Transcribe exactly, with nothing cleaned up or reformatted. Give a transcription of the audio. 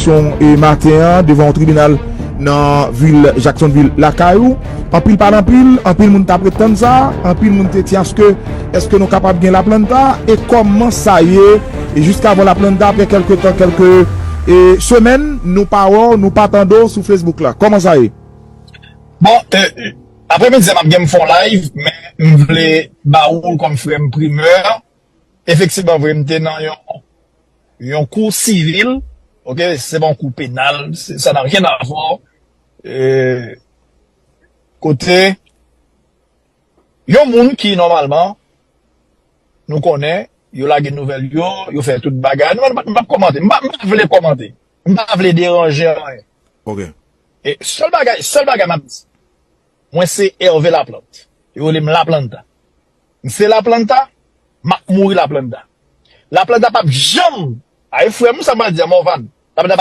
Yon e maten an devan yon tribinal nan vil Jacksonville lakay ou. Anpil pa anpil, anpil moun t ap ret tann sa, anpil moun te di aske èske nou kapab gen Laplanta e kòman sa ye e jiskavan Laplanta apre kèlke tan, kèlke e semèn, nou pa wè w, nou pa tande w sou Facebook la. Kòman sa ye? Bon, e, apremidi a m ap gen m fè yon live, men m vle ba ou l kòm frè m primè. Efektivman vre, m te nan yon yon kou sivil, oke, se pa yon kou penal, se, ça n'a rien à voir. E, kote yon moun ki nòmalman nou konnen, yo lage nouvèl yo, yo fè tout bagay. Nou, m p ap kòmante, m pa, m pa vle kòmante, m pa vle deranje anyen. Ok. E sèl bagay, sèl bagay m ap di, mwen se Hervé Laplante. Yo rele m Laplanta. M se Laplanta, m ap mouri Laplanta. Laplanta p ap janm, ay frè m, sa m pral di a Morvan, Laplanta p ap